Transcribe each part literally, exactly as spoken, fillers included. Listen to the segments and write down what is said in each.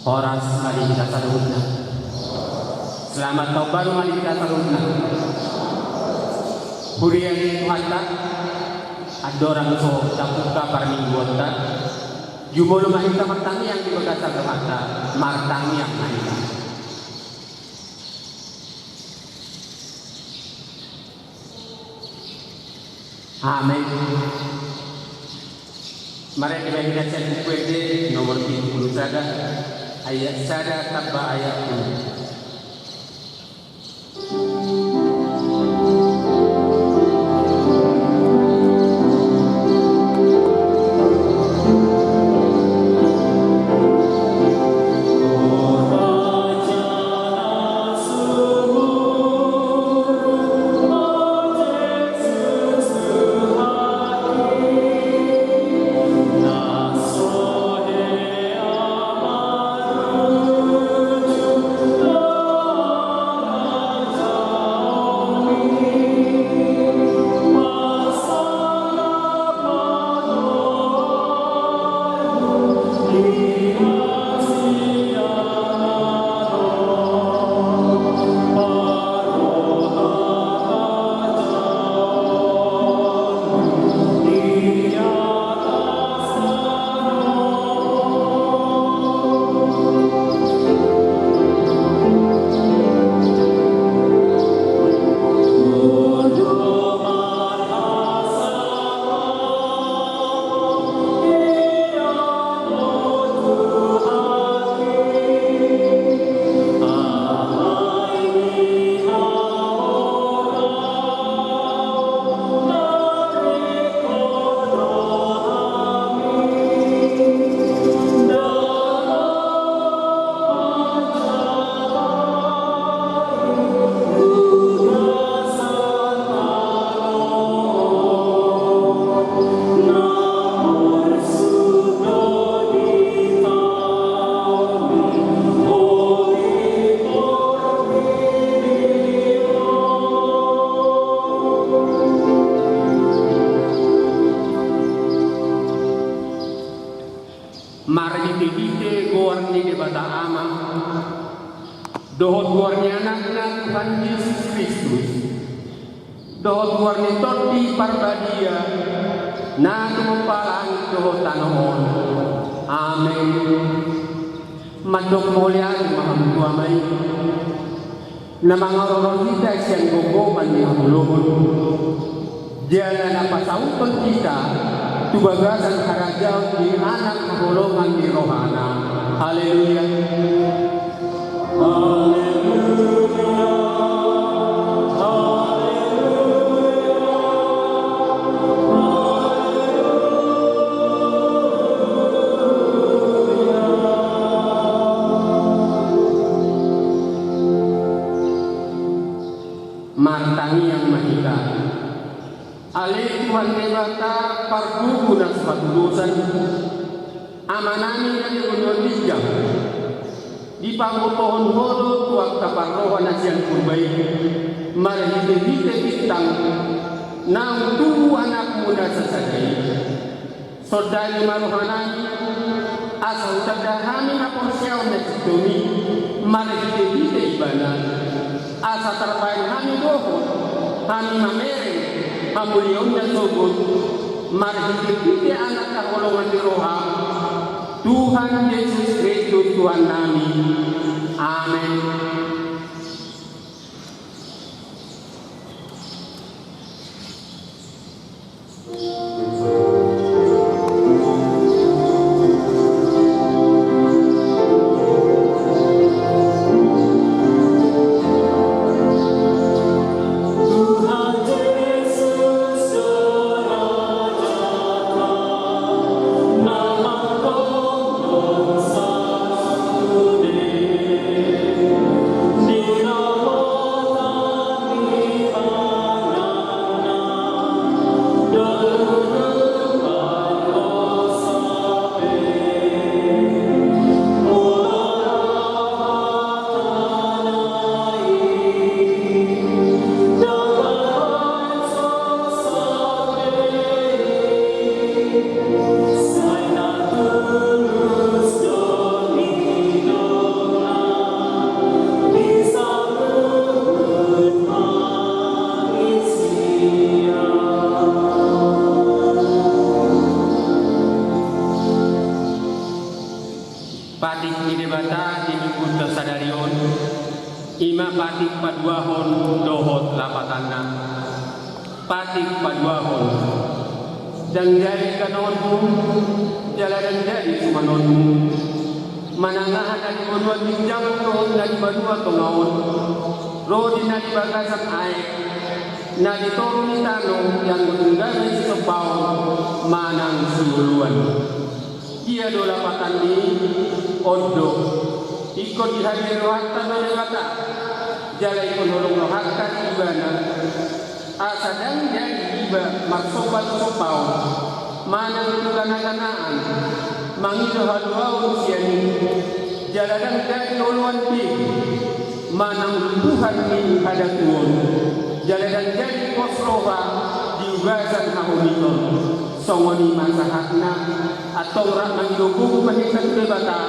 Horas ma di hita saluhutna. Selamat taon baru ma di hita saluhutna. Huria ni Tuhanta, andorang so tabuka parmingguonta, jumolo ma hita martangiang di bagasan rohanta, martangiang ma hita. Amen. Marende ma hita sian Buku Ende nomor pitu pulu sada, ayat sada tamba ayat tolu. Marhitehite goar ni Debata Ama dohot goar ni Anakna Tuhan Jesus Kristus, dohot goar ni Tondi Parbadia, na tumompa langit dohot tano on. Amen. Mandok mauliate ma hamu tu Ama i, na mangaroro hita sian gomgoman ni haholomon, jala na pasauthon hita tu bagasan harajaon ni Anak haholongan ni rohana. Haleluya. Haleluya. Haleluya. Haleluya. Martangiang ma hita. Ale Tuhan Debata pargogo na so hatudosan, Amanami na di banua ginjang, dipabotohon Ho do tu angka parroha na sian Purba i, marhitehite bintang naung tubu Anakmu na sasada i. Sondani ma rohanami, asa hutanda hami haporseaon na sintong i, marhitehite Ibana, asa tarbahen hami dohot hami mamereng hamuliaon na sogot, marhitehite Anak na holongan ni roha, Tuhan Jesus Kristus Tuhannami. Amen. Debata di minggunta sadari on, i ma patik paduahon dohot lapatanna. Patik paduahon. Ndang jadi ganaonmu, jala ndang jadi sumanonmu. Manang aha na di banua ginjang dohot na di banua tonga on, ro di na di bagasan aek, na di toru ni tano, ianggo tunggana sisompaon manang sioloan. Dia do lapatan ni on do. Ingkon dihadiri rohanta do Debata, jala ingkon holong rohanta di ibana. Asa ndang jadi iba marsomba-sombaon, manang tu gana-ganaan, mangido haluaon sian i, jala ndang jadi oloan be, manang lumbuhan ni hadatuon, jala ndang jadi pos roha di ugasan hahomiton. Songon i ma sahatna, antong rap mangido gogo ma hita tu Debata,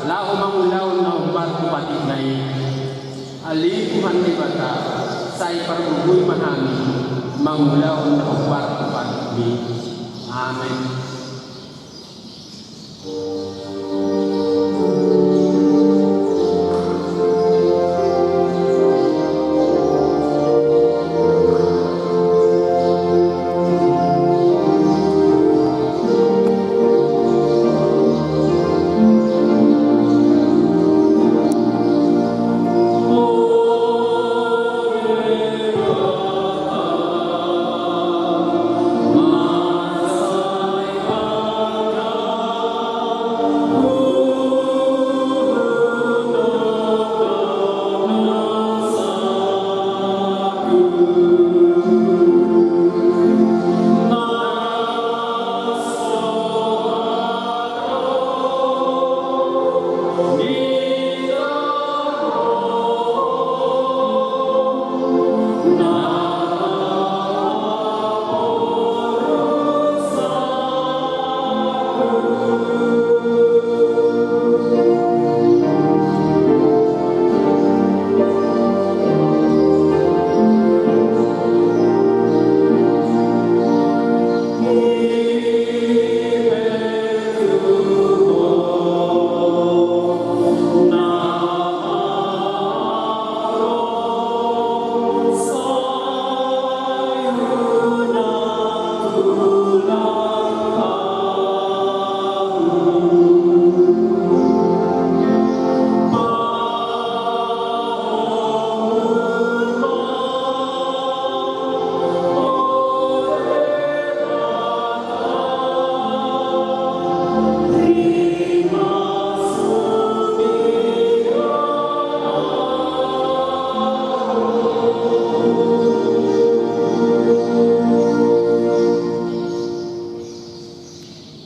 laho mangulahon na hombar tu patikna i. Ale Tuhan Debata, sai pargogoi ma hami mangulahon na hombar tu patikmi. Amen.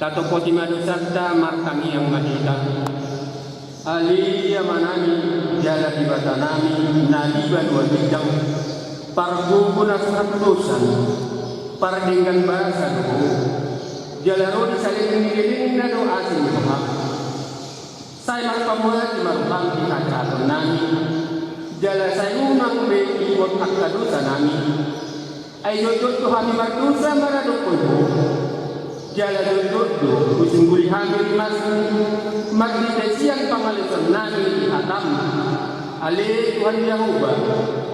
Tatompoti ma dosanta, martangiang ma hita. Ale Amanami, jala Debatanami na di banua ginjang, pargogo na so hapudosonmu, pardenggan basa do Ho, jala ro di saleleng ni lelengna do asi ni roham. Sai marpamuati ma roham di hajahatonnami, jala sai unang be ingot angka dosanami. Ai jotjot do hami mardosa maradophon Ho, jala jotjot do husungguli hami rimasmu, marhite sian pangalaosionnami di hatam. Ale Tuhan Jahowa,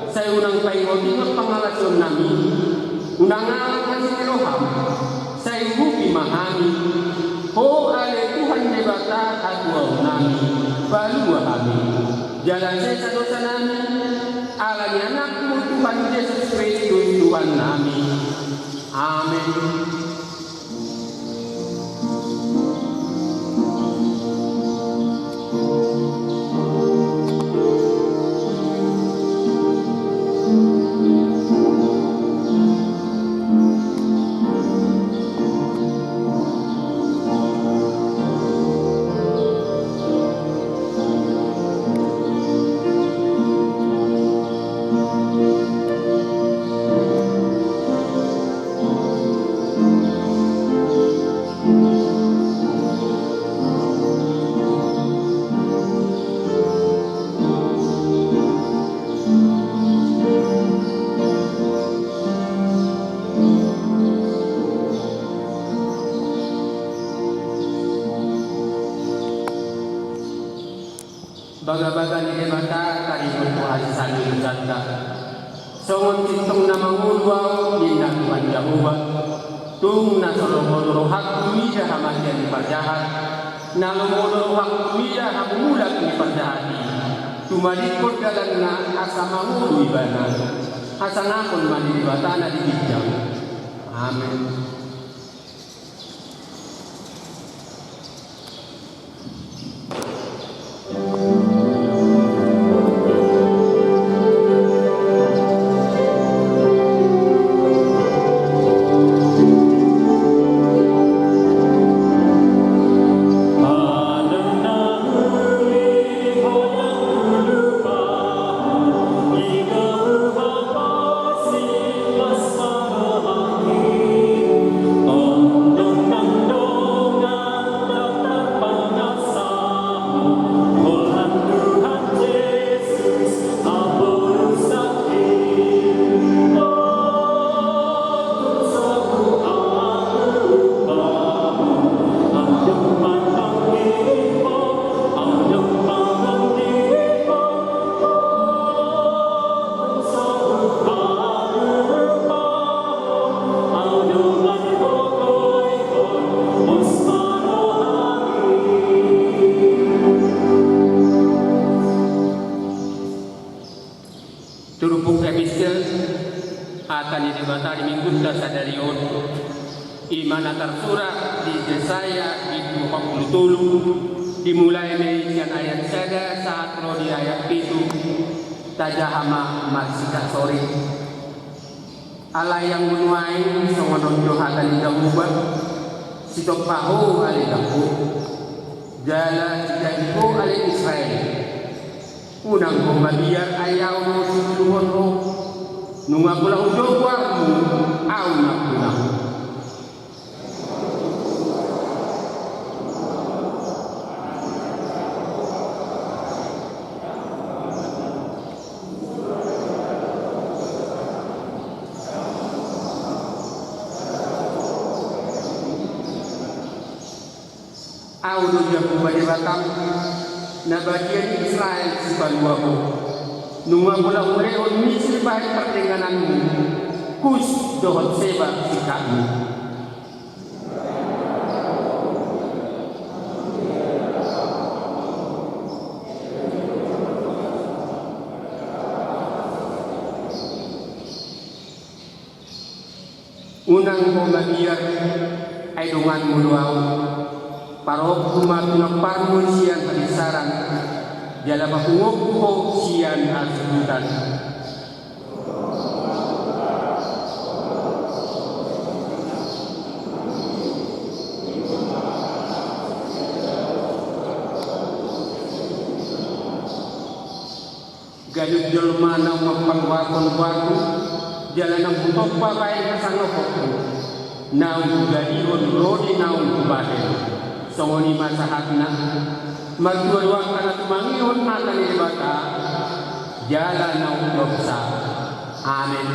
sai unang paingotingot pangalaosionnami, unang alap asi ni roham, sai urupi ma hami. Ho ale Tuhan Debata hatuaonnami, palua hami, jala sesa dosanami, ala ni Anakmu Tuhan Jesus Kristus Tuhannami. Amen. Bagabaga ni Debata taringot tu hasesaan ni dosanta. Songon sintong na mangolu ahu, ninna Tuhan Jahowa, tung na so lomo do rohangku mida hamatean ni parjahat, na lomo do rohangku mida hamumulak ni parjahat i. Tumadingkon dalanna asa mangolu ibana, hasangapon ma ni Debata na di ginjang. Amen. Turpuk epistel, hata ni Debata di Minggunta sadari on, i ma na tarsurat di Jesaya bindu opat pulu tolu, dimulai ma i sian ayat sada sahat ro di ayat pitu. Tajaha ma marsijaha sore. Alai anggo nuaeng songon on do hata ni Jahowa: Sitompa ho ale Jakob, jala sijahi ho ale Israel. Unang ho mabiar, ai Ahu do sijuluhon ho. Nunga pola hujou goarmu, Ahu nampuna ho. Ahu do Jahowa Debatam, na badia ni Israel, sipalua ho. Nunga pola hulehon Misir bahen pardengananmu, Kus dohot Seba sikapmu. Unang ho mabiar, ai donganmu do Ahu. Parokhu ma pinomparmu sian habinsaran, jala papunguonku ho sian hasuhuton. Ganup jolma naung mampaluahon goarhu, jala naung hutompa bahen hasangapon, naung hujadihon ro di naung hubahen. Songon i ma sahatna. Martua do angka na tumangihon hata ni Debata, jala naung domsa. Amen.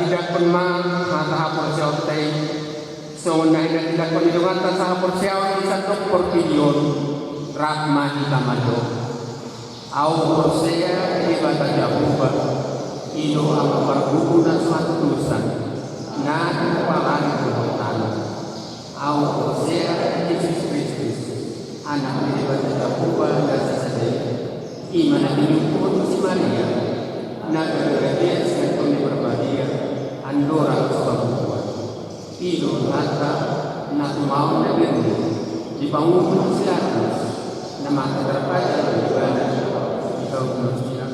Dilakon ma hata haporseaonta i, songon na hinatindangkon ni donganta sahaporseaon di sandok portibi on, rap ma hita mandok. Ahu porsea di Debata Jahowa, i do Ama Parbubu na so hatutusan, na di paha ni dohot tano. Ahu porsea di Jesus Kristus, Anak ni Debata Jahowa na sasada i, i ma na tinumbuhon si Maria, na gabe raja sian Tondi Parbadia, andorang so habubuhan. I do hata na tumaon na bernit, dipangumul si Pilatus, na mata tarpajal do ibana di kaum manusia,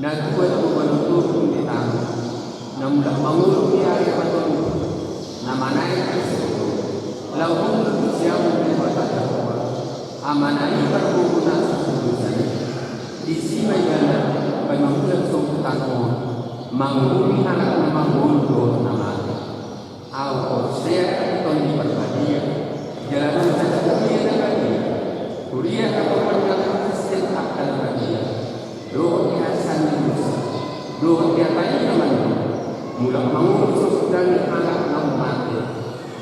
na tua tu balu turun di tano, na mulak mangolu di ari patolu, na manaek tu surgo, laho hundul di siamun ni Debata Jahowa, Amana i Parbubu na so hatutusan i. Disi ma ibana, gabe mangula tu tano on, manguhumi halak na mangolu dohot na mate. Ahu porsea di Tondi Parbadia, jala dohot sada huria na badia, huria hatopan na markristen angka na badia, dohot di hasahan ni dosa, dohot di hata i na mandok, mulak mangolu sogot dame halak na mate,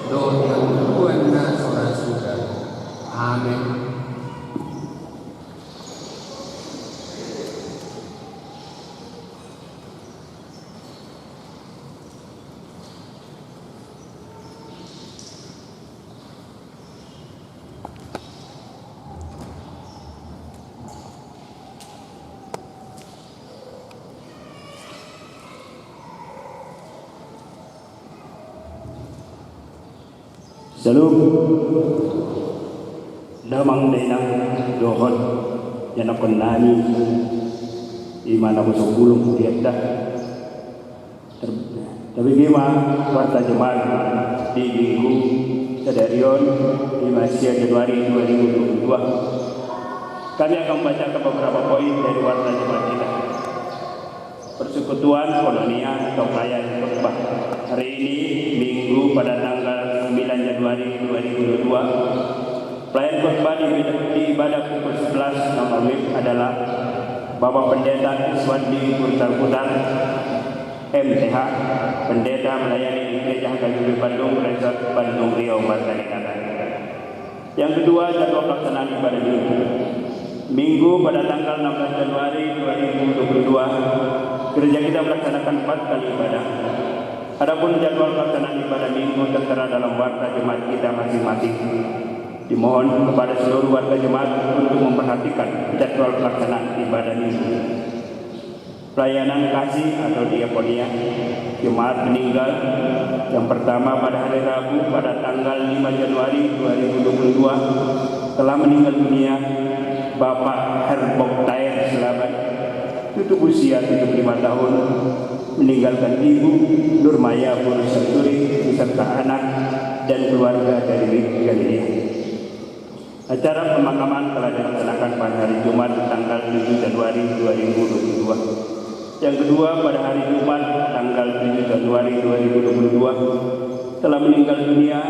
dohot di hangoluan na so ra suda. Amen. Syalom. Damang dainang dohot ianakhon nami, i ma na boso bulung di enda. Ter-, tabege ma warta Jumat di Minggu sadari on, lima sia Januari dua ribu dua puluh dua. Kami akan membacakan beberapa poin dari warta Jumat kita. Persekutuan Koinonia atau pelayanan khotbah. Hari ini, Minggu pada tanggal sembilan Januari dua ribu dua puluh dua, pelayanan khotbah di, di ibadah pukul sebelas nol nol W I B adalah Bapak Pendeta Iswandi Putar-Putar, M T H, Pendeta melayani di Gereja H K B P Bandung, Resort Bandung Riau, Marta Dinata. Yang kedua, jadwal pelaksanaan ibadah Minggu. Minggu pada tanggal enam belas Januari dua ribu dua puluh dua, gereja kita melaksanakan empat kali ibadah. Adapun jadwal pelaksanaan ibadah Minggu tertera dalam warta jemaat kita masing-masing. Dimohon kepada seluruh warga jemaat untuk memperhatikan jadwal pelaksanaan ibadah Minggu. Pelayanan kasih atau diakonia jemaat meninggal. Yang pertama, pada hari Rabu pada tanggal lima Januari dua ribu dua puluh dua, telah meninggal dunia Bapak Herbok Taer Silaban, tutup usia tujuh puluh lima tahun, meninggalkan Ibu Nurmaya Boru Santuri beserta anak dan keluarga dari Galilea. Acara pemakaman telah dilaksanakan pada hari Jumat tanggal tujuh Januari dua ribu dua puluh dua. Yang kedua, pada hari Jumat tanggal tujuh Januari dua ribu dua puluh dua, telah meninggal dunia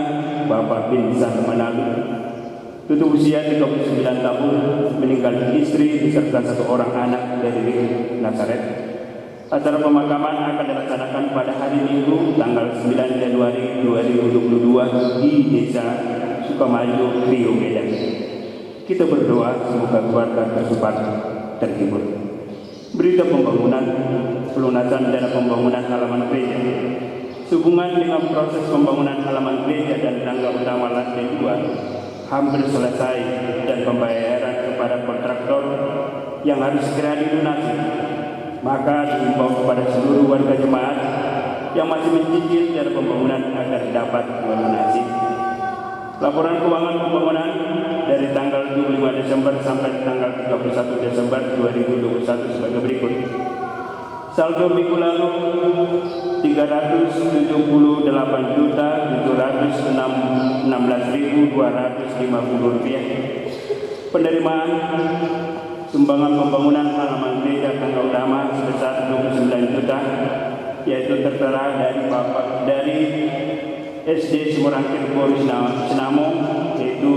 Bapak Binsan Manalu. Tutup usia tiga puluh sembilan tahun, meninggal istri beserta satu orang anak dari Nasaret. Acara pemakaman akan dilaksanakan pada hari Minggu, tanggal sembilan Januari dua ribu dua puluh dua, di Desa Sukamajo, Rio Medan. Kita berdoa, semoga keluarga tersupat, terhibur. Berita pembangunan, pelunasan dana pembangunan halaman gereja. Sehubungan dengan proses pembangunan halaman gereja dan tangga utama lantai dua, hampir selesai dan pembayaran kepada kontraktor yang harus segera dilunasi. Maka diimbau kepada seluruh warga jemaat yang masih mencicil dana pembangunan agar dapat melunasi. Laporan keuangan pembangunan dari tanggal tujuh puluh lima Desember sampai tanggal tiga puluh satu Desember dua ribu dua puluh satu sebagai berikut. Saldo minggu lalu, tiga ratus tujuh puluh delapan juta tujuh ratus enam belas ribu dua ratus lima puluh rupiah. Penerimaan sumbangan pembangunan halaman gereja tangga utama sebesar dua puluh sembilan juta, yaitu tertera dari Bapak, dari S D Simorangkir Boru Sina-, Sinamo, yaitu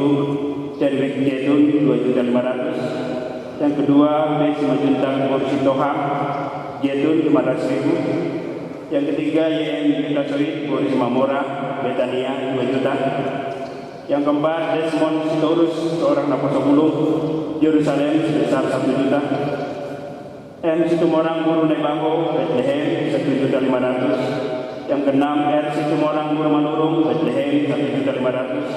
dari W K Jedun dua juta lima ratus. Yang kedua, B Simajuntak Boru Sitohang, Jedun lima ratus ribu. Yang ketiga, Y M Juta Soit, boru Simamora, Betania, dua juta. Yang keempat, Desmond Sitorus, seorang naposo bulung, Yerusalem, sebesar satu juta. M Situmorang, boru Naibaho, Betlehem, satu juta lima ratus. Yang keenam, R Situmorang, boru Manurung, Betlehem, satu juta lima ratus.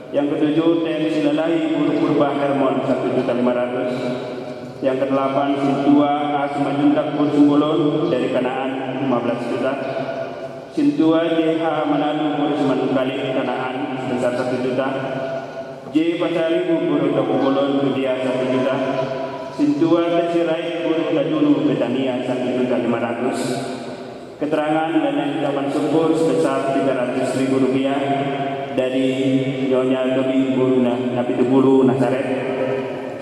Yang ketujuh, T M Silalahi, boru Purba Hermon, satu juta lima ratus. Yang kedelapan, Sintua A Simanjuntak, boru Simbolon, dari Kanaan, lima belas juta. Sintua J H Manado, boru Simanungkalit, Kanaan, sebesar satu juta. J Pasaribu, boru Tapubolon, Judea, satu juta. Sintua T Sirait, boru Tajulu, Betania, satu juta lima ratus. Keterangan dana ucapan syukur sebesar tiga ratus ribu rupiah dari Nyonya Tobing, boru Na-, Napitupulu, Nasaret,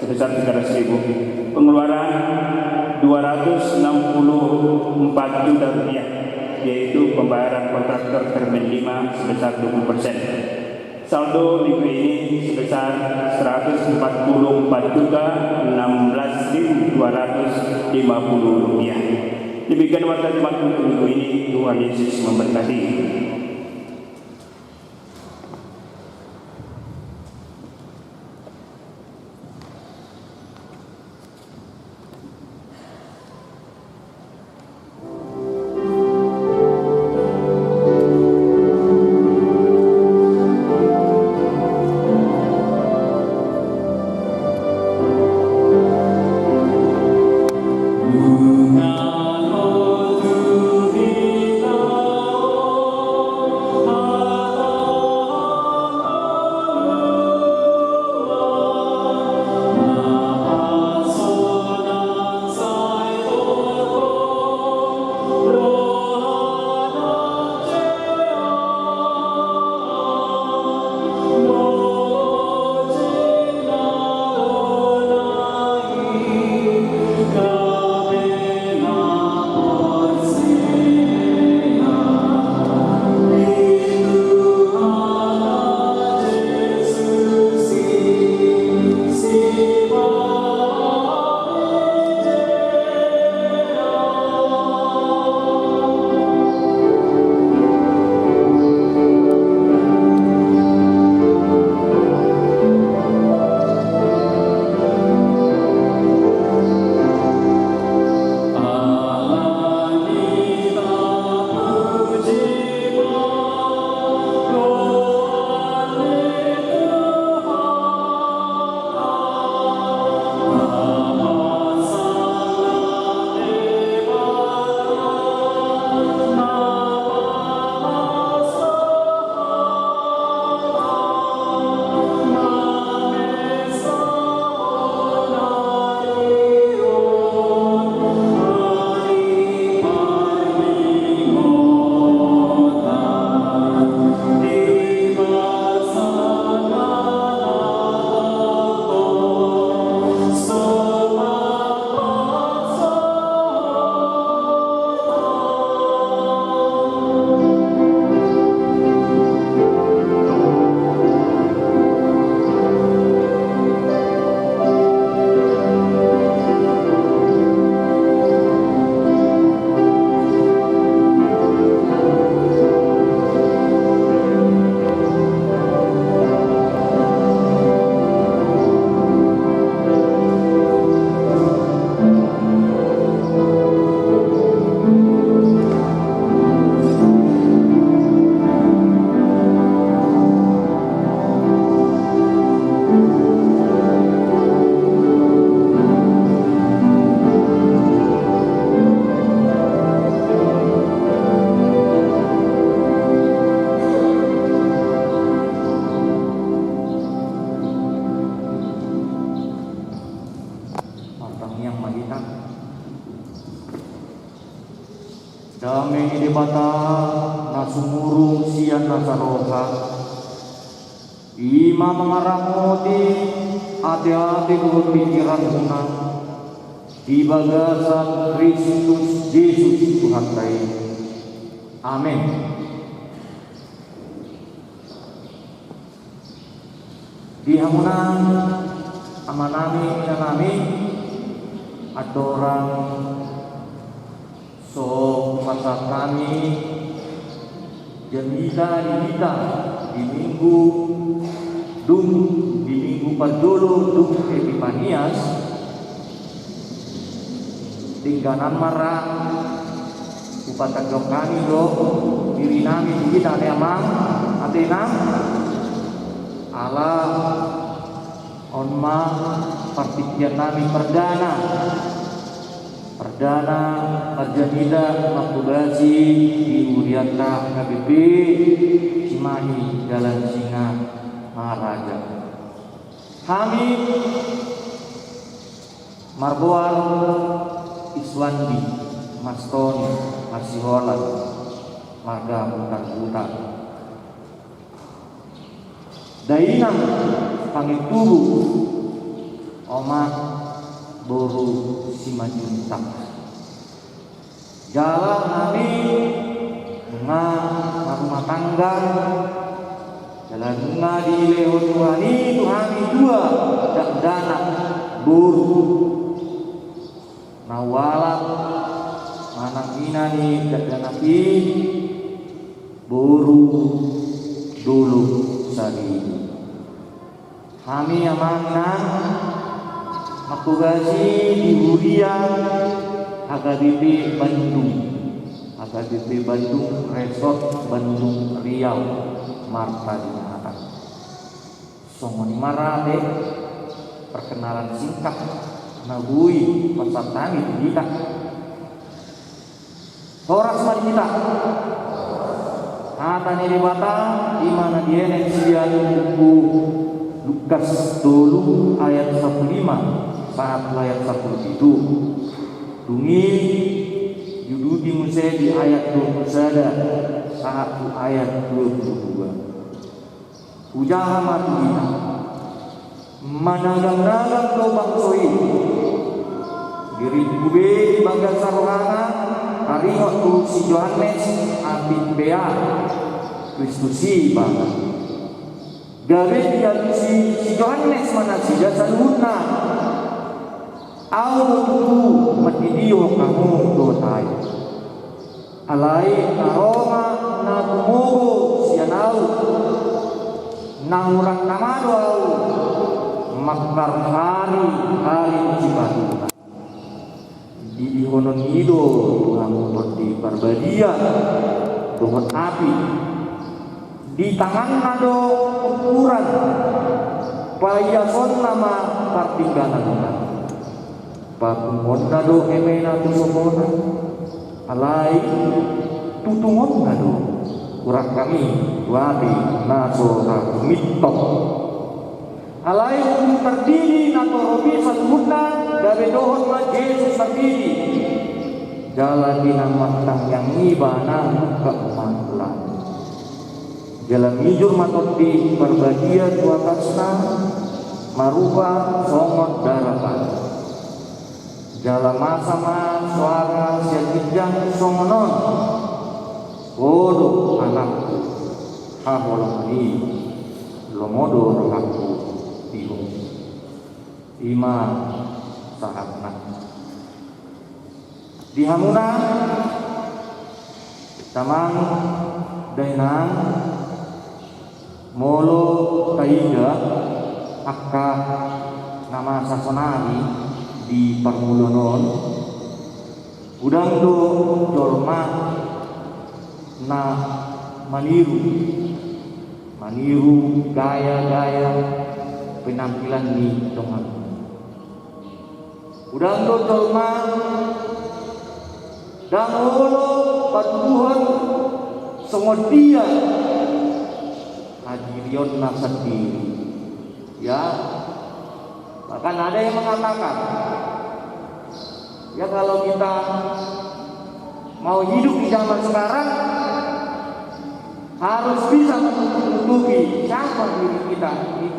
sebesar tiga ratus ribu. Pengeluaran dua ratus enam puluh empat juta rupiah, yaitu pembayaran kontraktor termin lima sebesar dua puluh persen. Saldo minggu ini sebesar seratus empat puluh empat juta enam belas ribu dua ratus lima puluh rupiah. Demikian warta Jumat untuk minggu ini. Tuhan Yesus memberkati. Martangiang ma hita. Dame ni Debata na sumurung sian nasa roha, i ma mangaramoti ateate dohot pingkiranmuna di bagasan Kristus Jesus Tuhanta i. Amen. Di hamuna amanami, inanami, andorang so Sahat hami jamita di hita di minggu dung, di minggu parjolo dung Epipanias. Dengganan ma ra hupatandok hami do diri nami di hita, ale amang, ate inang, ala on ma partingkian nami pardana. Pardana marjamita, mangkobasi di hurianta H K B P Cimahi Dalan Singa Maharaja. Hami margoar Iswandi Mastoni Masiholan, marga Butarbutar. Dainang Pangintubu, omak boru Simanjuntak. Jala hami nunga marumah tangga, jala nunga dilehon Tuhan i tu hami dua dakdanak boru. Na hualap manang ina ni dakdanak i, boru Dolok Saribu. Hami amang inang mangkobasi di huria H K B P Bandung, H K B P Bandung Resort Bandung Riau, marta di hata. Songon i ma ra ate perkenalan singkat na boi pasahat hami tu hita. Horas ma di hita. Hata ni Debata i ma na dienet sian buku Lukas tolu ayat sampulu lima sahat tu ayat sampulu pitu. Dung i diuduti muse di ayat dua pulu sada sahat tu ayat dua pulu dua. Hujaha ma tu hita. Managang-nagang do bangso i. Diringku be di bagasan rohana taringot tu si Johannes Atik Bea, Kristus i ibana. Gabe dialusi si Johannes ma nasida saluhutna. Ahu do tutu mandidihon hamu dohot aek. Alai na ro ma na tumogo sian ahu, na hurang na ma do ahu mangkarhari-hari sipatuna. Didihonon i do tu hamu Tondi Parbadia dohot api. Di tanganna do ukuran, paiasonna ma pardingganan. Papunguonna do emena tu sopona, alai tutungonna do hurang hami tu api na so ra humintok. Alai umur tardidi na torop i saluhutna gabe dohot ma Jesus tardidi. Jala di na martangiang i ibana mungkap ma langit. Jala mijur ma Tondi Parbadia tu atasna marupa songon daratan. Jala masa ma soara sian ginjang songon on: Ho do Anakku haholongan i, lomo do rohangku di ho. I ma sahatna. Di hamuna damang dainang, molo taida angka na masa sonari di parngoluon on, godang do jolma na maniru, maniru gaya-gaya penampilan ni dongan. Godang do jolma ndang olo patuduhon songon dia hadirionna sandiri. Ya, bahkan ada yang mengatakan, ya, kalau kita mau hidup di zaman sekarang, harus bisa menutupi siapa diri kita ini.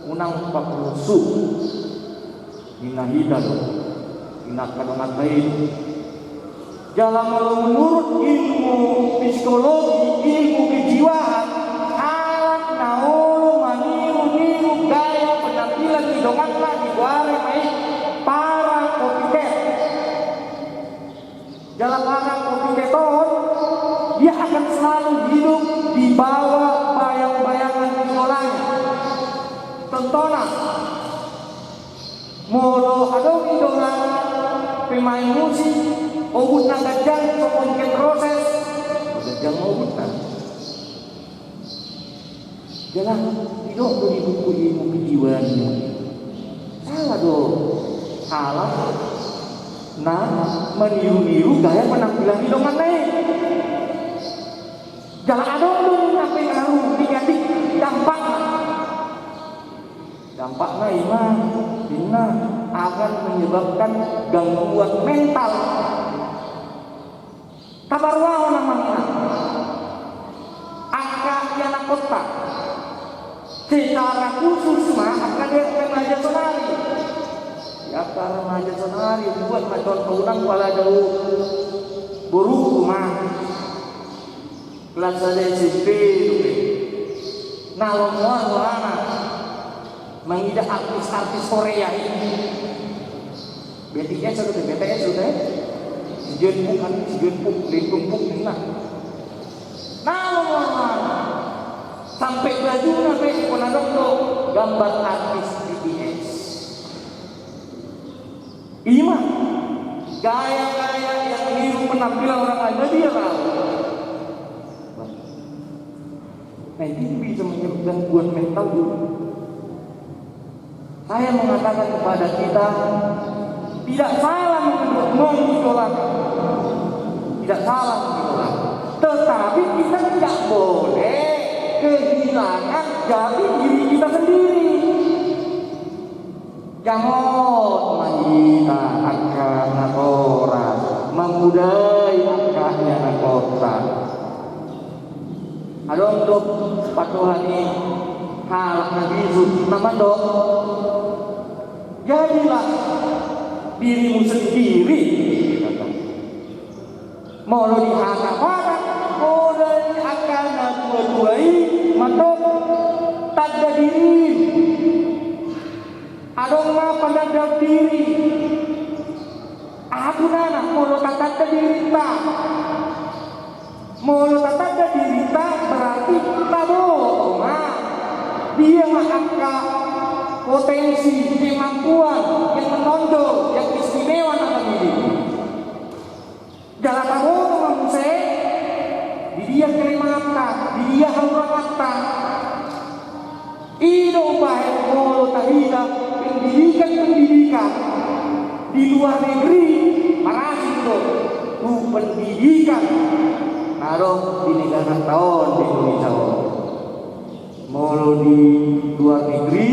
Unang papusu. Ninna hita do, ninna angka donganta i. Jala molo menurut ilmu psikologi, ilmu kejiwaan, halak na olo maniru-niru gaya penampilan ni donganna digoari ma i para copycat. Jala para pengikut on, dia akan selalu hidup di bawah bayang-bayangan idolanya. Contohnya, molo adong idola pemain musik, obutna ganjang, songon Ken Roses, ganjang obutna. Jala, didok do di buku i, mungkin diwan. Salah do. Salah. Na maniru-niru gaya penampilan ni donganna i. Jala adong do na pengaruh negatif, dampak. Dampakna ima, inna, akan menyebabkan gangguan mental. Taparuahon amang inang. Angka ianakhonta. Secara khusus ma angka remaja sonari. Angka remaja sonari, buat ma contoh, unang pala dao boruku ma. Kelas sada S M P dope. Na lomo-lomo anak mangida artis-artis Korea i. B T S atau B T S dope? Si Jongkook kan, si Jongkook, Lee Dong-wook ninna. Na lomo-lomo anak. Sampe bajuna pe, pernah dong do gambar artis B T S. Ima gaya-gaya yang meniru penampilan orang lain, jadi ya tahu. Nah, itu bisa menyebabkan gangguan mental dulu. Saya mengatakan kepada kita, tidak salah mengidolakan. Tidak salah mengidolakan. Tetapi kita tidak boleh kehilangan jati diri kita sendiri. Jamot ma hita angka natorop mamodai angka ianakhonta. Adong do pandohan ni halak na bisuk na mandok, jadilah dirimu sendiri. Molo di hata Batak, molo di angka na tua-tua i mandok, tanda diri. Adong ma penanda diri. Aha gunana molo tatanda dirinta? Molo tatanda dirinta berarti taboto ma dia ma angka potensi, kemampuan yang menonjol, yang istimewa na di diri. Jala taboto ma muse di dia kelemahanta, di dia hauranganta. I do umbahen molo taida pendidikan-pendidikan di luar negeri, marasing do tu pendidikan na adong di negaranta on, di Indonesia on. Molo di luar negeri,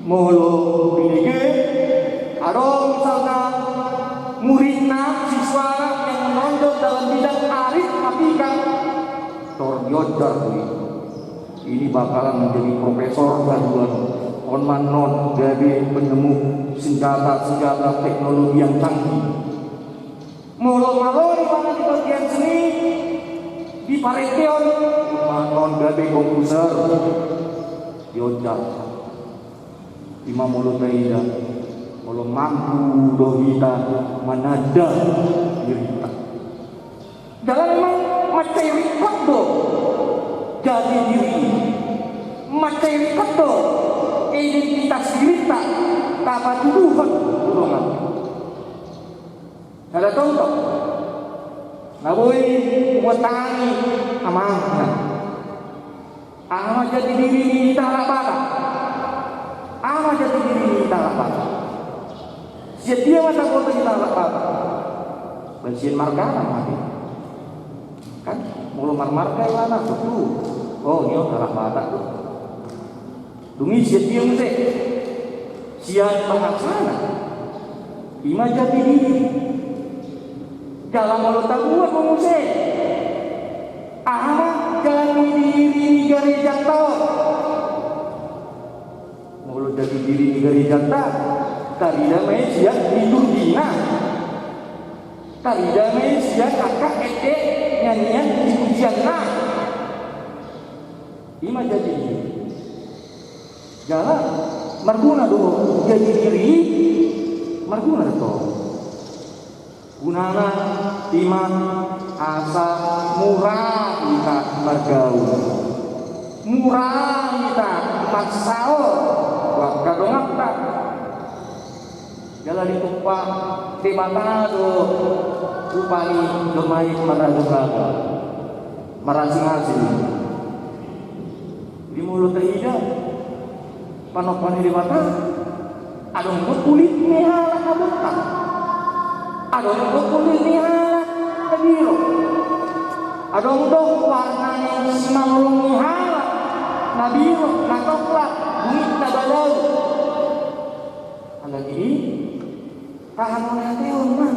molo di negeri, adong misalna muridna, siswana yang menonjol dalam bidang arifmatika, tor dionjar do i. Ini bakalan menjadi profesor baruan. On ma annon gabe penemu senjata-senjata teknologi yang canggih. Molo malo ibana di bagian seni, di parengkeon, on ma annon gabe komposer, dionjar. Ima molo taida, molo mampu do hita mananda dirinta. Jala memang mansai rikot do jati diri, mansai rikot do identitas dirinta, tapatuduhon tu dongan. Sada contoh na boi hubuat tangan i, amang. Aha ma jati diri ni hita halak Batak? Aha ma jati diri ni hita halak Batak? Sian dia ma taboto hita halak Batak? Baen sian margana ma be. Kan molo marmarga ibana, tutu. Oh, i on halak Batak do. Dung i sian dia muse? Sian bahasana. Ima jati diri. Jala molo tabuat ma muse, aha ma jati diri ni garejanta on? Molo jati diri ni garejanta, tarida ma i sian liturgina. Tarida ma i sian angka ende nyanyian di pujianna. Ima jati diri. Jala marguna do jati diri i, marguna do tong. Gunana i ma asa mura hita margaul, mura hita marsaor tu angka donganta. Jala ditumpak Debata do rupani jolma i marragam-ragam, marasing-asing. Jadi molo taida, panompa ni Debata, adong do kulit ni halak na bontar, adong do kulit ni halak na biru, adong do warna ni simalolong ni halak na biru, na coklat, bungit, na balau. Alani i, tahan ma hataion ma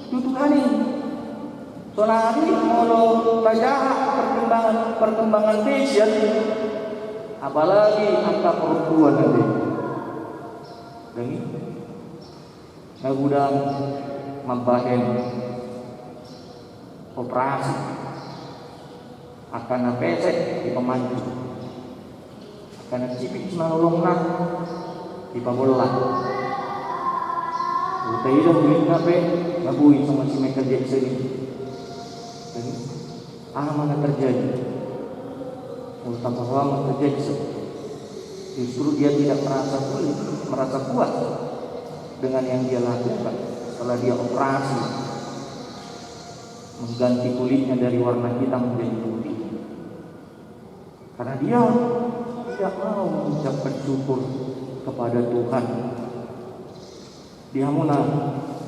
tu Tuhan i. Saonari molo tajaha perkembangan, perkembangan fashion, apalagi angka perempuan ate. Dang i na godang mambahen operasi, angka na pesek dipamanju, angka na sipit simalolongna dipabollat. Molo taida ulitna pe nga boi songon si Michael Jackson i. Jadi aha ma na terjadi? Molo tapaboa Michael Jackson, justru dia tidak merasa puas, merasa puas dengan yang dia lakukan setelah dia operasi mengganti kulitnya dari warna hitam menjadi putih. Karena dia tidak mau mengucapkan syukur kepada Tuhan. Di hamuna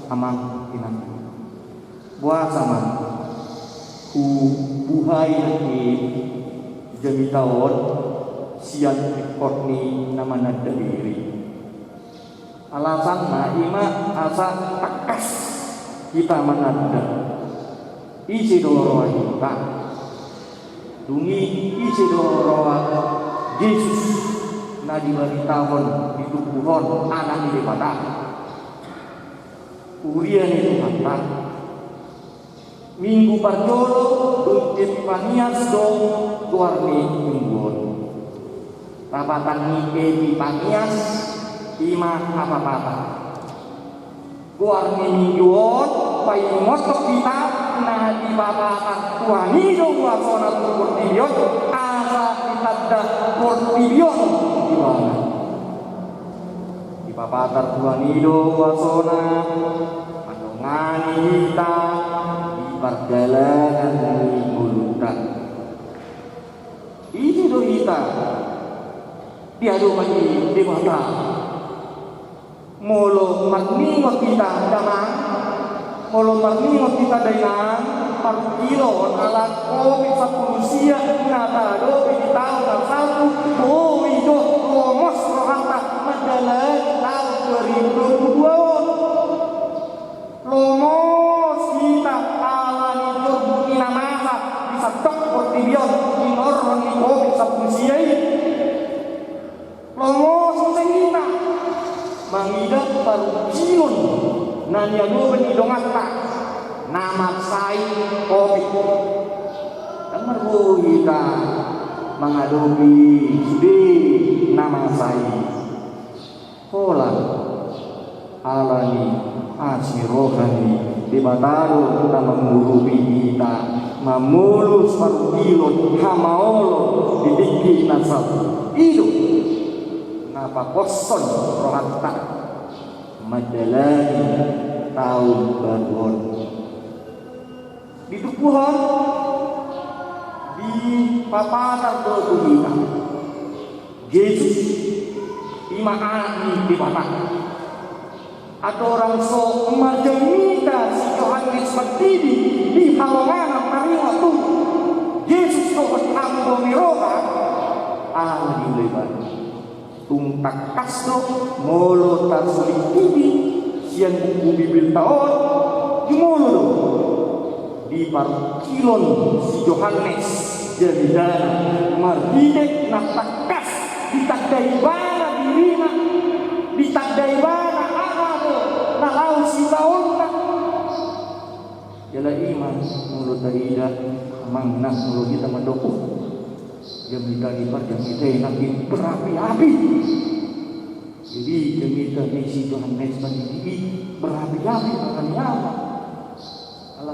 amang inang, boasa ma hubuhai nangkin jamita on sian ringkot ni na mananda diri? Alasanna i ma asa tangkas hita mananda ise do roha hita. Dung i ise do roha Jesus na dibaritahon, ditumbuhon Anak ni Debata, huria ni Tuhanta? Minggu parjolo dung Epipanias do goar ni minggu on. Lapatan ni Epipanias i ma hapapatar. Goar ni minggu on paingothon hita na dipapatar Tuhan i do huasona tu portibi on, asa ditanda portibi on ibana. Dipapatar Tuhan i do huasona mandongani hita di pardalanan ni ngolunta. Ise do hita di adopan ni Debata? Molo marningot hita damang, molo marningot hita dainang, parungkilon ala Covid sampulu sia na taadopi di taon na salpu, boi do lomos rohanta mandalani taon dua ribu dua puluh dua on. Lomos hita ala ni jorbut ni na masa di sandok portibi on, di horhon ni Covid sampulu sia i. Lomos muse hita mangida parungkilon na niadopan ni donganta na mansai Covid. Ndang marbue hita mangadopi sude na mansai. Holan ala ni asi roha ni Debata do na mangurupi hita mamolus parungkilon hamaolon di tingki na salpu. I do na paposhon rohanta mandalani taon baru on. Di turpuk on dipapatar do tu hita Jesus i ma Anak ni Debata. Andorang so marjamita si Johannes Martidi di halongangan maringot tu Jesus dohot ambo ni roha, aha ma diula ibana? Tung tangkas do molo tarsuling hita sian buku Bibelta on, jumolo do diparungkilon si Johannes jamitana marhite na tangkas ditanda ibana dirina, ditanda ibana aha do na laho siulaonna. Jala i ma molo taida amang inang, molo hita mandok, jamita ni parjamita i nangkin berapi-api. Jadi jamita ni si Johannes Martidi i berapi-api, ala ni aha?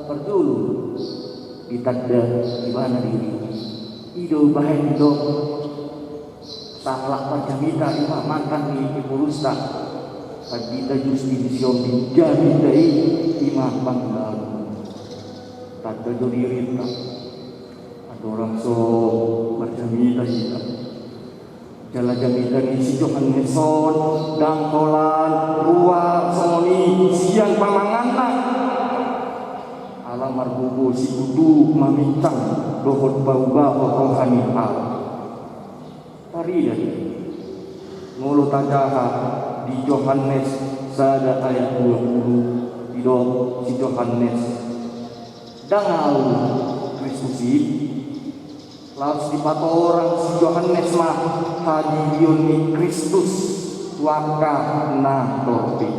Parjolo ditanda ibana diri. I do bahen didok sahalak parjamita, i ma mantan ni Ephorus, Pandita Justin Sihombing, jamita i, i ma pangulaon. Tanda do dirinta andorang so marjamita hita. Jala jamita ni si Johannes on ndang holan ruar songon i sian pamanganna. Ala margogo sikutu mamincang dohot paubahon roha ni halak. Tarida do. Molo tajaha di Johannes sada ayat dua pulu, didok si Johannes, ndang ahu Kristus i. Laos dipatorang si Johannes ma hadidion ni Kristus tu angka na torop i.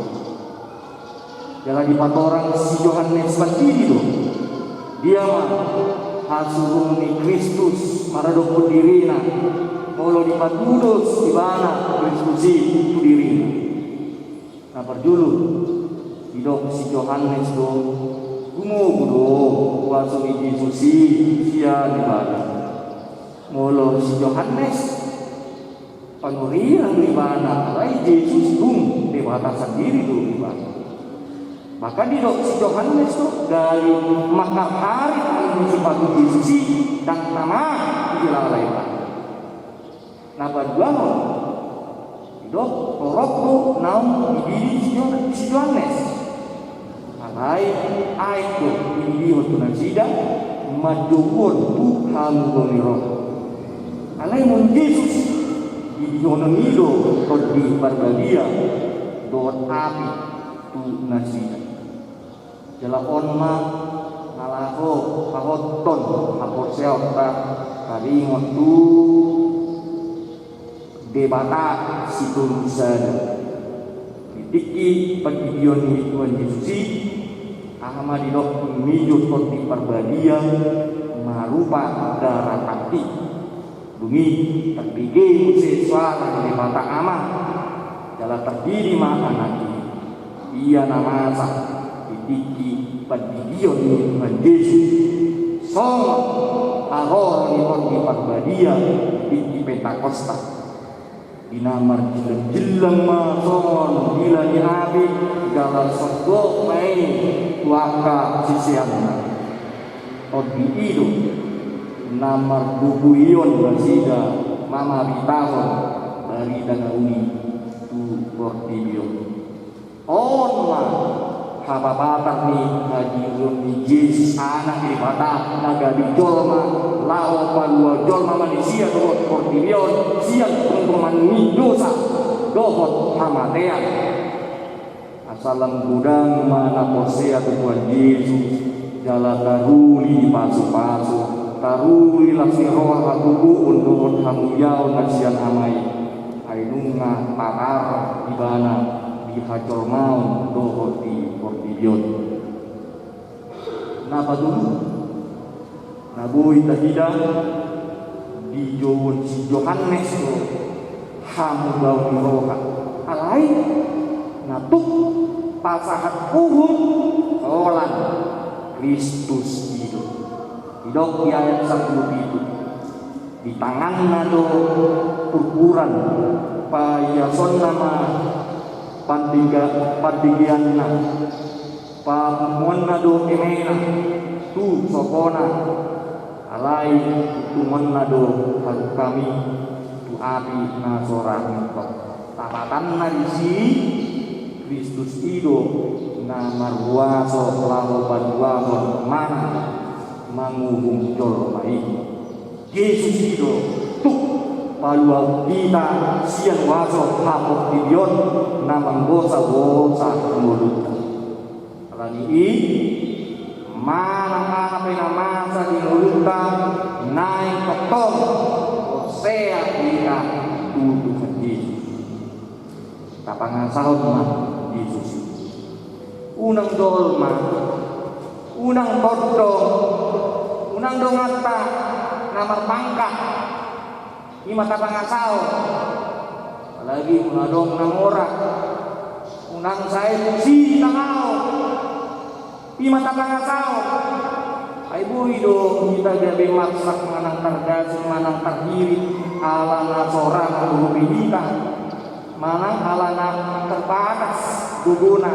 Jala dipatorang si Johannes mandidi do, dia ma hasuhuton ni Kristus maradophon dirina, molo dipatudos ibana Kristus i tu dirina. Na parjolo, didok si Johannes do, gumogo do huaso ni Jesus i sian ibana. Molo si Johannes, panurian do ibana, alai Jesus tung Debata sandiri do ibana. Bahkan didok si Johannes do, dari mangkar-harit anggo sipatu Jesus i, ndang tama dilala ibana. Na paduahon, didok torop do naung dididi si Jo-, si Johannes. Alai aek do dididihon tu nasida, manjouhon tu hamu bani roha. Alai molo Jesus, didihonon i do Tondi Parbadia dohot api tu nasida. Jala on ma na laho pahothon haporseaonta taringot tu Debata sitolu sada. Di tingki pandidion ni Tuhan Jesus i, aha ma didok, mijo Tondi Parbadia marupa darah pati. Dung i tarbege muse soara ni Debata Ama, jala tardidi ma Anak i. Ia na masa di tingki pandidion ni Tuhan Jesus, songon haroro ni Tondi Parbadia di tingki Pentakosta. Di na marjillang-jillang ma songon dila ni api, jala sogok ma i tu angka siseanna. Tondi i do na marbubuhion nasida mamaritahon barita na uli tu portibi on. On ma hapapatar ni hadiuron ni Jesus, Anak ni Debata, na gabe jolma laho palua jolma manisia dohot portibi on sian tontongan ni dosa dohot hamatean. Asa lam godang ma na porsea tu Tuhan Jesus, jala taruli dipasu-pasu, taruli las ni roha hagogoon dohot hamuliaon na sian Ama i. Ai nunga patar ibana di hajolmaon dohot di portibi on. Na patolu, na boi taida, dijouhon si Johannes do hamubaon ni roha. Alai na tuk pasahat uhum holan Kristus i do. Didok di ayat sampulu pitu. Di tanganna do purpuran, paiasonna ma pandiga-, pandigianna, papunguonna do emena tu sopona, alai tungtungonna do halumpang i tu api na so ra mintop. Tapatanna disi, Kristus i do na marhuaso laho paluahon manang manguhum jolma i. Jesus i do tuk paluahon hita sian huaso haportibion na manggosa-gosa ngolunta. Alani i, manang aha pe na masa di ngolunta, naeng tongtong porsea hita tu Tuhan Jesus. Tapangasahon ma Jesus i. Unang jolma, unang tondong, unang donganta na marpangkat, i ma tapangasahon. Apalagi molo adong na mora, unang sai tusi ditangaon. Ima tapangasahon. Ai boi do hita gabe marsak manang targasing manang tarhirit ala na so ra mangurupi hita, manang ala na terbatas gogona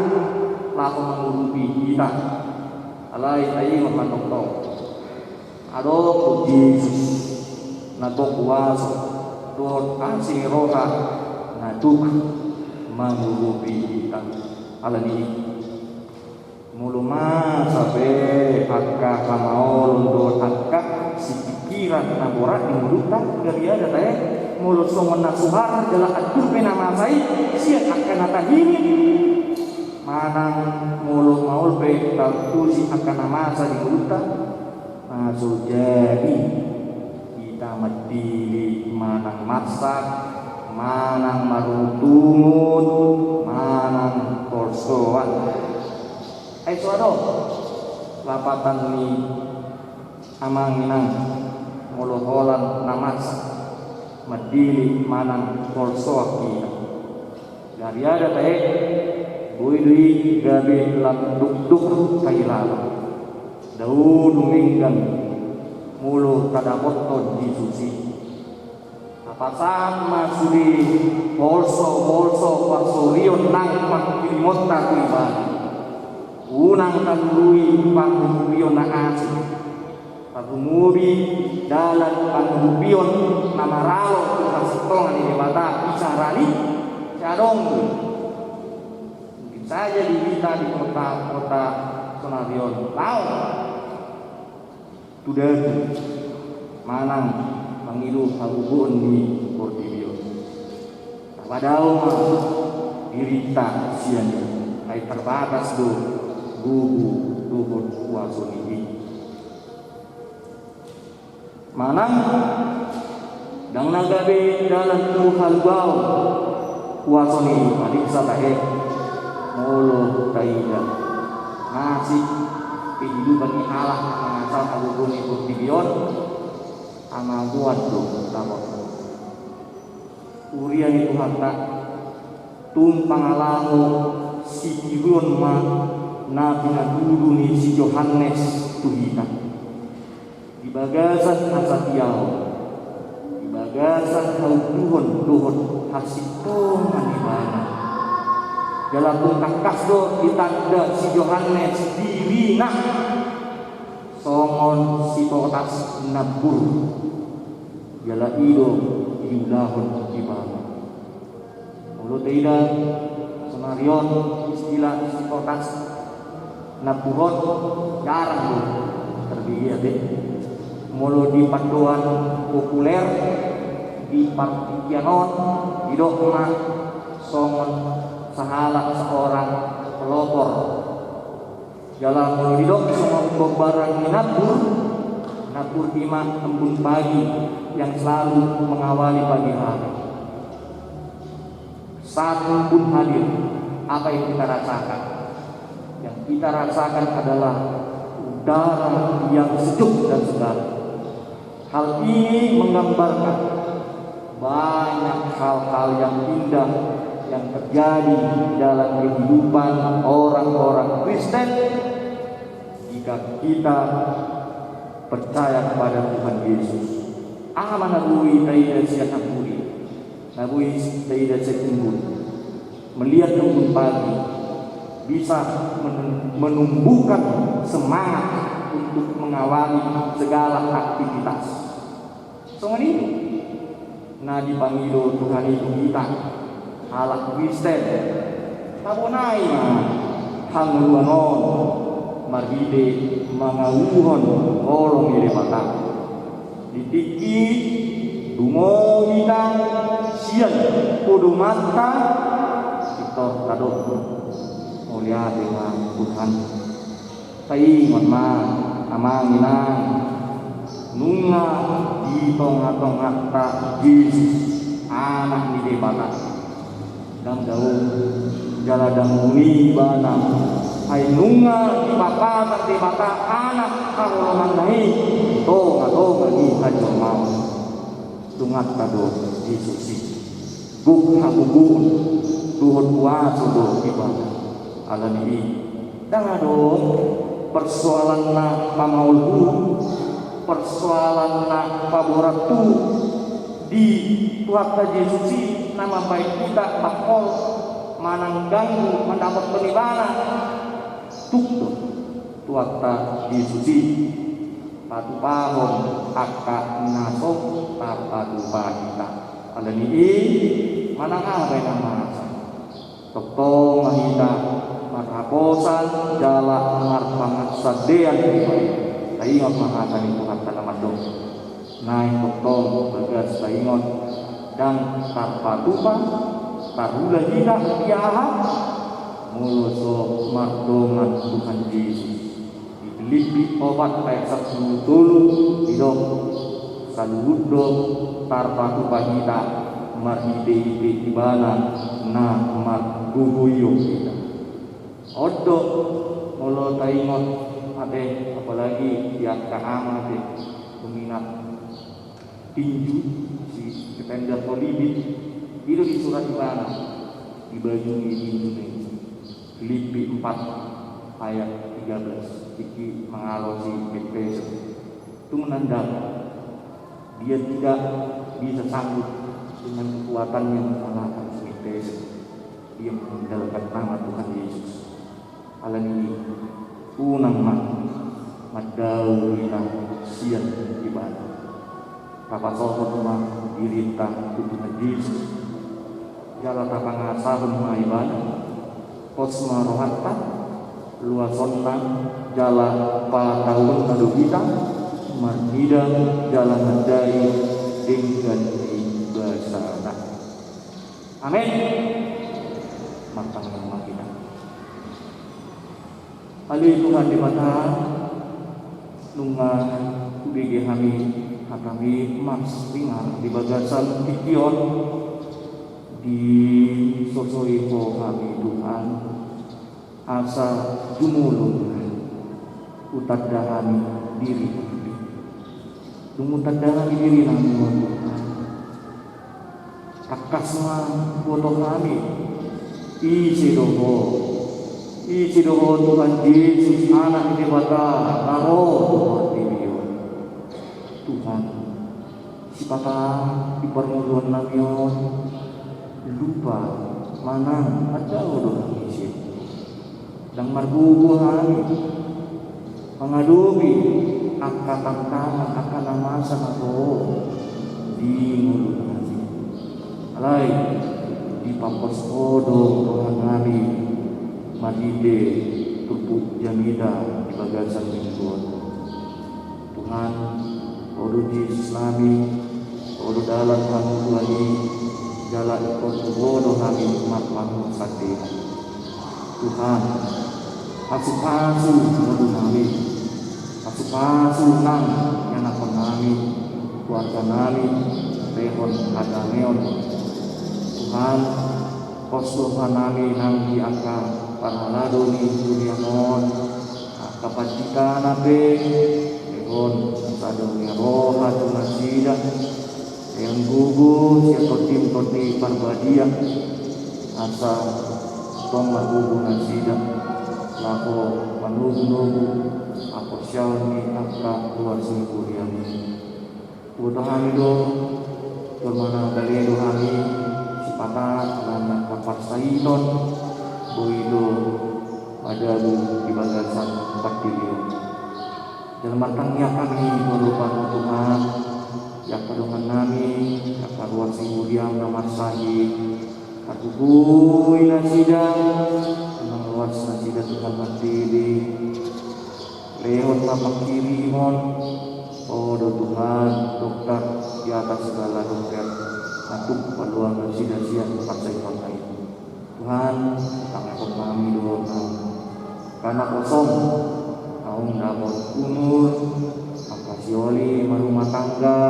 laho mangurupi hita. Alai taingot ma tongtong, adong do Jesus na gok huaso dohot asi ni roha na tuk mangurupi hita. Alani i, molo masa pe angka hamaolon dohot angka sipingkiran na borat di ngolunta, gariada tahe molo songon na suhar jala antur pe na masa i sian angka na tahirim, manang molo maol pe tartusi angka na masa di ngolunta, na so jadi hita mandele manang marsak manang marungutungut manang polsoan. Ai so adong lapatan ni amang inang molo holan na marsak mandele manang polsoan hita. Gariada tahe, boi do i gabe lam dokdok tailala. Dao dumenggan molo tadapothon Jesus i. Tapasahat ma sude polso-polso parsorion nang panghirimonta tu ibana. Unang talului pangurupion na asing. Tarlumobi dalan pangurupion na maralo tu hasintongan ni Debata i, sahali sai adong do i. Mungkin saja di hita di kota-kota sonari on laho tu datu manang mangido hagogoon ni portibi on. Tapadao ma dirinta sian i, ai terbatas do gogo dohot huaso ni i. Manang ndang na gabe dalan tu haluaon huaso ni i, paliksa tahe molo taida nasib kehidupan ni halak na mangasahon hagogoon ni portibi on, hamagoan do dapot. Huria ni Tuhanta, tung pangalaho sitiruon ma na pinatudu ni si Johannes tu hita. Di bagasan hasatiaon, di bagasan haunduhon dohot hasintongan ibana. Jala tung tangkas do ditanda si Johannes dirina songon sitotas nambur. Jala i do diulahon ibana. Molo taida sonari on istilah sitotas nambur on jarang do tarbege ate. Molo di pandohan populer di partingkian on didok ma songon sahalak, seorang pelopor. Jala molo didok songon gombaran ni nambur, nambur i ma embun pagi yang selalu mengawali pagi hari. Saat embun hadir, apa yang kita rasakan? Yang kita rasakan adalah udara yang sejuk dan segar. Hal ini menggambarkan banyak hal-hal yang indah yang terjadi dalam kehidupan orang-orang Kristen jika kita percaya kepada Tuhan Yesus. Aha ma na boi taida sian embun i? Na boi taida sian embun, melihat embun pagi bisa men-, menumbuhkan semangat untuk mengawali segala aktivitas. Songon i do na dipangido Tuhan i tu hita halak Kristen. Tabonai ma hangoluan on marhite mangauhon holong ni Debata. Di tingki dungo hita sian podomanta, pintor tadok: Mauliate ma Tuhan. Taingot ma, amang inang, nunga di tonga-tonganta Jesus, Anak ni Debata. Ndang dao jala ndang muni ibana, ai nunga dipapatang Debata Anak haholonganna i di tonga-tonga ni hajolmaon. Donganta do Jesus i. Gok hagogoon dohot huaso do ibana. Alani i, ndang adong Persoalan na pamaolhu, persoalan na paborathu, di Tuhanta Jesus i na mambahen hita mangol manang ganggu mandapothon Ibana. Tuk do Tuhanta Jesus i patupahon angka na so tarpatupa hita. Alani i, manang aha pe na masa, tongtong ma hita marhaposan jala marpangansandean. Taingot ma hata ni Tuhanta na mandok, naeng tongtong bagas taingot, ndang tarpatupa, tarula hita di aha, molo so mardongan Tuhan Jesus. Di Pilippi opat ayat sampulu tolu didok, saluhut do tarpatupa hita marhitehite Ibana na margogoion hita. On do, molo taingot ate, apalagi di angka ama ate, peminat tinju, si Evander Holyfield, i do disurat ibana di baju ni tinju ni. Pilippi empat ayat tiga belas, tingki mangalo si Mike Tyson. Tung ndang dapot, dia tidak bisa sanggup dengan kekuatannya mengalahkan si Mike Tyson. Dia mengandalkan nama Tuhan Yesus. Alani i, unang ma mandao hita sian Ibana. Tapasohot ma dirinta tu Tuhan Jesus, jala tapangasahon ma Ibana. Pos ma rohanta, luasonna jala patauonna do hita marnida jala mandai denggan ni basana. Amen. Martangiang ma hita. Ale Tuhan Debata, nunga hubege hami hatami marsingar di bagasan tingki on, disosoi Ho hami Tuhan, asa jumolo hutanda hami diri nami. Dung hutanda hami diri nami, Tuhan, tangkas ma huboto hami ise do Ho. Ise do Ho Tuhan Jesus, Anak ni Debata, na ro tu portibi on. Tuhan, sipata di parngoluan nami on lupa manang mandao do hami sian Ho. Ndang margogo hami mangadopi angka tantangan, angka na masa na ro di ngolu nami. Alai dipapos Ho do roha nami marhite turpuk jamita di bagasan Minggu on. Tuhan, Ho do Jesus nami, Ho do dalan, hamu Tuhan i, jala ingkon tu Ho do hami marpangansandean. Tuhan, pasupasu ngolu nami, pasupasu nang ianakhon nami, keluarga nami, lehon hadameon. Tuhan, pos do roha nami nang di angka parhalado ni huria on, angka pandita na pe, lehon sada huria roha tu nasida, lehon gogo sian Tondim Tondi Parbadia, asa tong margogo nasida laho manogunogu haporseaon ni angka ruas ni huriaM. Huboto hami do, jolma na gale do hami, sipata alana angka parsaiton, boi do madabu di bagasan partingkian on. Jala martangiang hami tu adopanMu Tuhan, di angka dongan nami, angka ruas ni huriaM na marsahit, pargogoi nasida, manang ruas nasida Tuhan martele. Lehon ma pangkirimon, Ho do Tuhan dokter di atas segala dokter, na tuk paluahon nasida sian parsahitonna i. Tuhan, tangihon hami do angka na kosong, naung dapot umur, angka sioli marumah tangga,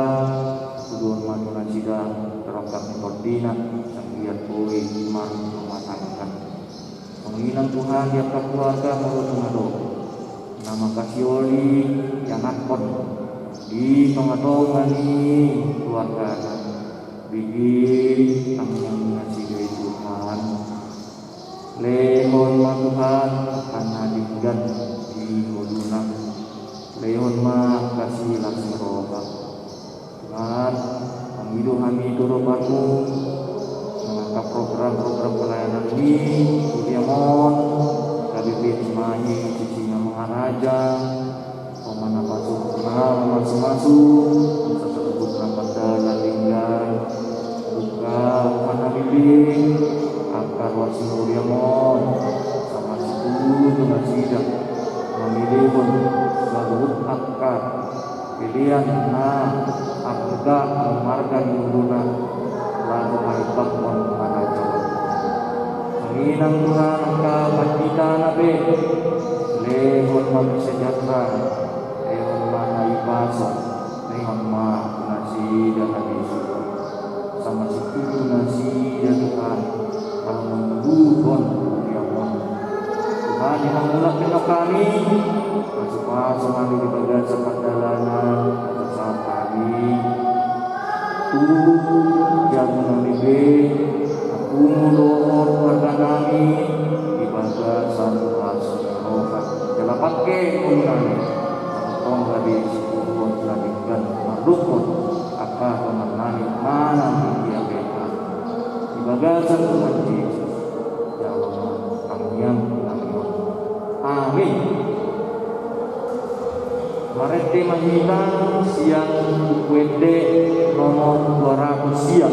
tuduhon ma tu nasida tarongkap ni tondina, sai anggiat boi marumah tangga. Songon i nang Tuhan di angka keluarga molo tung adong na mangkasioli ianakhon di tongatonga ni keluargana, bege tangiang ni nasida i Tuhan. Lehon ma Tuhan angka na denggan di Di ngoluna, lehon ma angka silas ni roha. Tuhan, mangido hami tu adopanMu, mangangkat program-program pelayanan di kuliah on, gabe pe Ho ma i Sisingamangaraja, Ho ma na pasu-, na mamasu-masu, asa saluhutna mardalan denggan, buka rohanami be, angka ruas ni kuliah on, asa masitutu nasida, mamilehon saluhut angka pelean na arga, marga ni ngoluna, laho mangibakkon harajaon. Songon i nang Tuhan angka panditana be, lehon ma sejahtera, lehon ma hahipason, lehon ma tu nasida na disuruh. Asa masitutu nasida Tuhan, laho manguluhon kuliah on. Tuhan, di na mulak pe hami, pasu-pasu hami di bagasan pardalanan, pasu-pasu hami. Tu jabu nami be, apungu dohot warga nami, di bagasan pasu ni roha. Jala pangke ngolu nami, tongtong gabe sipuruon na denggan mardongan, angka dongan nami manang di dia pe. Di bagasan Tuhan Jesus, jalo ma tangiang nami on. Amin. Marende ma hita sian Buku Ende nomor dua ratus sia.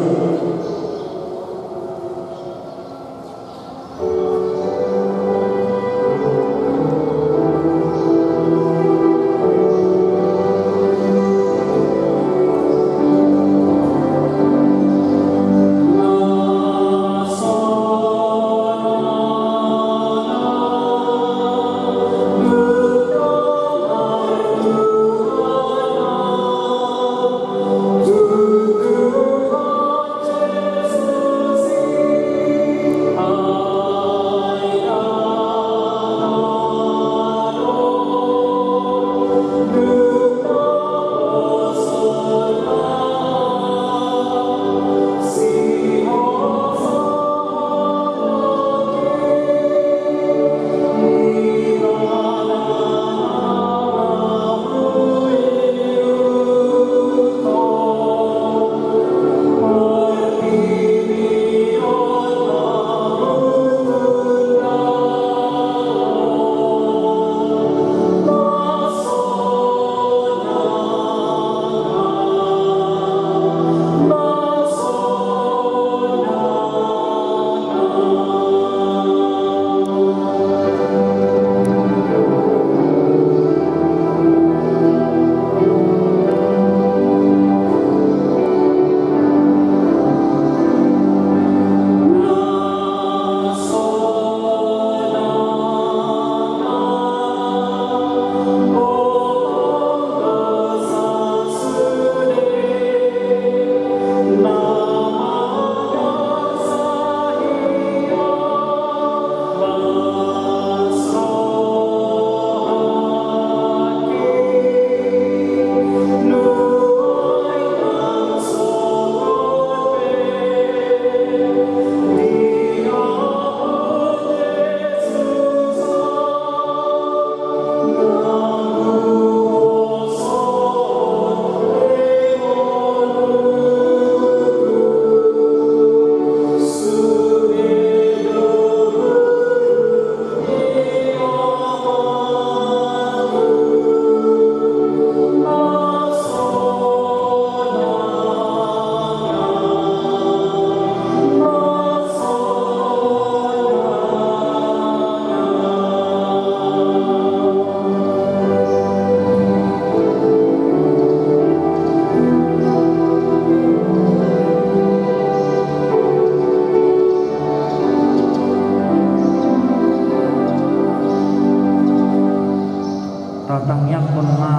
Tatangiangkon ma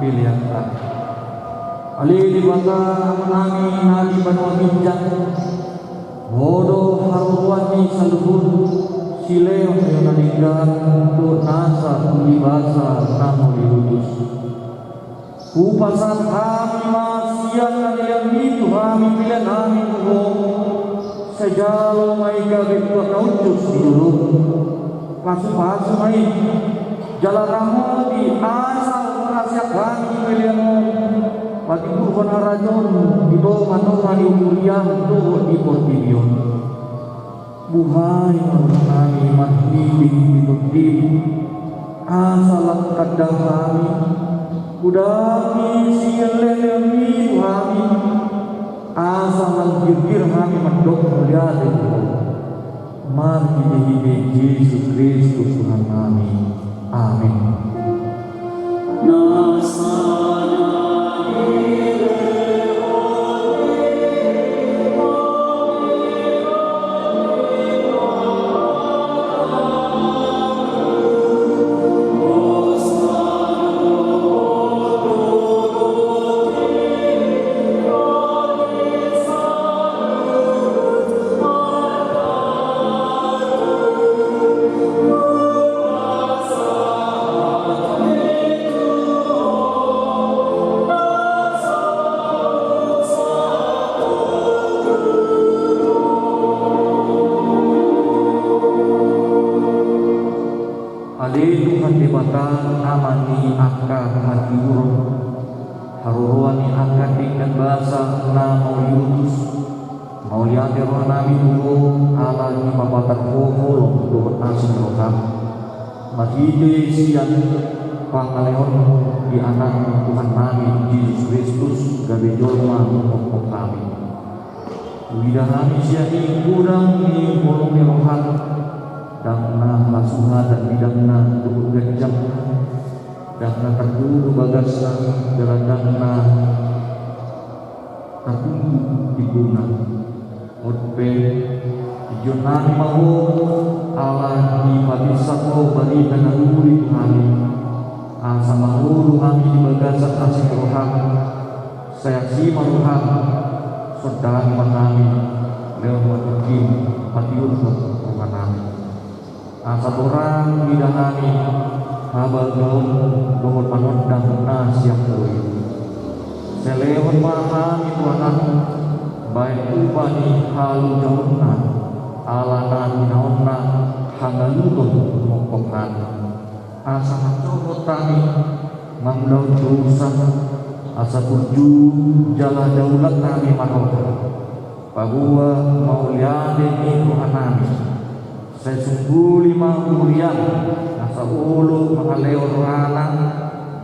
peleanta. Ale Debata Amanami na di banua ginjang, Ho do haroroan ni saluhut silehon na denggan dohot nasa uli basa na mauliutus. Hupasahat hami ma sian na nilehonMi tu hami pelean nami tu Ho. Sai jalo ma i gabe tuak na hushus di jolom. Pasupasu ma i. Jala ramoti asa hurang sian hami di pelean on, patimbulhon harajaonmu di tonga-tonga ni umurian dohot di portibi on. Buhai ma rohanami marhite di tondimu, asa lam tanda hami, godang ni sian leleonmi tu hami, asa lam girgir hami mandok mauliate tu Ho. Marhite-hite Jesus Kristus Tuhannami. Amen. Ale Tuhan Debata, Ama ni angka hatiuron, haroroan ni angka denggan basa na mauliutus, mauliate rohanami tu Ho ala dipapatar Ho holong dohot asi ni roham. Marhite sian pangalehonmu di Anakmu Tuhannami Jesus Kristus gabe jolma manghophop hami. Huida hami sian i godang ni holong ni roham, ndang na hasuhatan bidangna dohot ganjangna, ndang na tardudu bagasna, jala ndang na tartunggu timbuna. On pe, ijon nami ma Ho, ala dipabinsang Ho barita na uli tu hami, asa mangolu hami di bagasan asi ni roham, sai asi ma roham, sondangi ma hami, lehon ma tingkim, patiuphon rohanami. Asa torang huida hami habagatahonmu dohot panondang na sian Ho i. Sai lehon ma hami tu Anakmu bahen upa ni haluaonna, ala na hinaonna hangoluon manghophop hami. Asa manjou hami mangulahon dosa, asa burju jala daulat nami marroha. Paboa mauliate ni rohanami. Sai sungguli ma huriaM, asa olo mangalehon rohaNa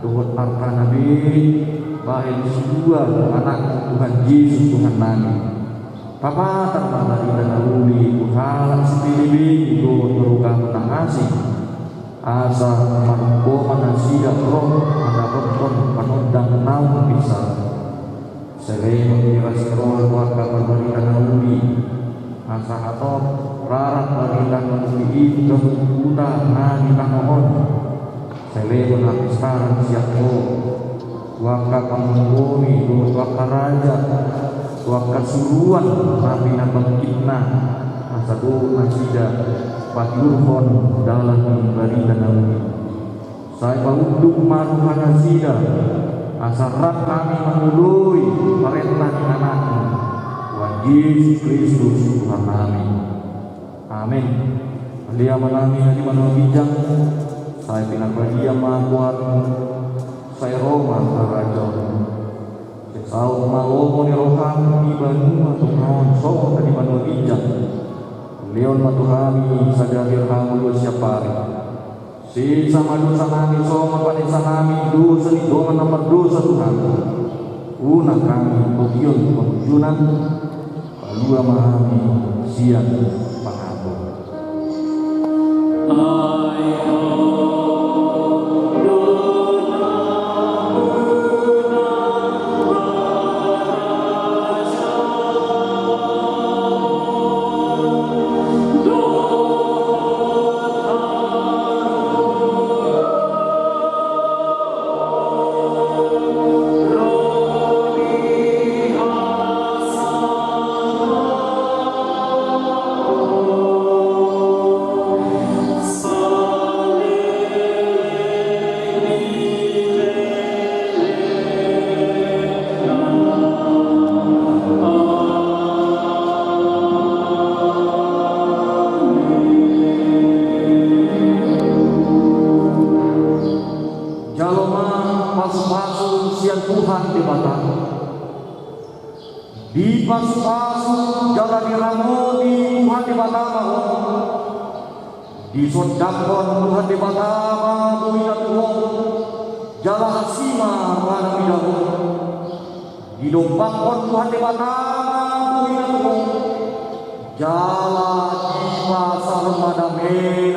dohot artaNa be, bahen sidua Anakmu Tuhan Jesus Tuhannami. Papatar ma barita na uli tu halak sipelebegu dohot mangulahon na asing. Asa marhite ma nasida roh mandapothon panondang naung pinsar. Sai lehon ma roha ni roha tu angka parbarita na uli. Asa hatop rarang barita na uli i tu ganup huta na di tano on. Sai lehon hapistaran sian Ho tu angka panghompu, tu angka raja, tu angka suruan na pinabangkitna, asa dohot nasida patiurhon dalan ni barita na uli. Sai paunduk ma rohanasida, asa rap hami mangoloi parenta ni AnakMu, Tuhan Jesus Kristus Tuhannami. Amen. Ale Amanami na di banua ginjang, sai pinarbadia ma goarMu, sai ro ma harajaonMu. Sai saut ma lomo ni rohaM di banua tonga on songon na di banua ginjang. Lehon ma tu hami sadari on hangoluan siapari. Sesa ma dosanami songon panesanami dosa ni dongan na mardosa tu hami. Unang hami togihon tu pangunjunan, palua ma hami sian pangago. Jalo ma pasupasu sian Tuhan Debata. Dipasupasu jala diramoti Tuhan Debata ma ho. Disondangkon Tuhan Debata ma bohina tu ho, jala asi ma rohana mida ho. Didompakhon Tuhan Debata ma bohina tu ho, jala dipasahat ma dame.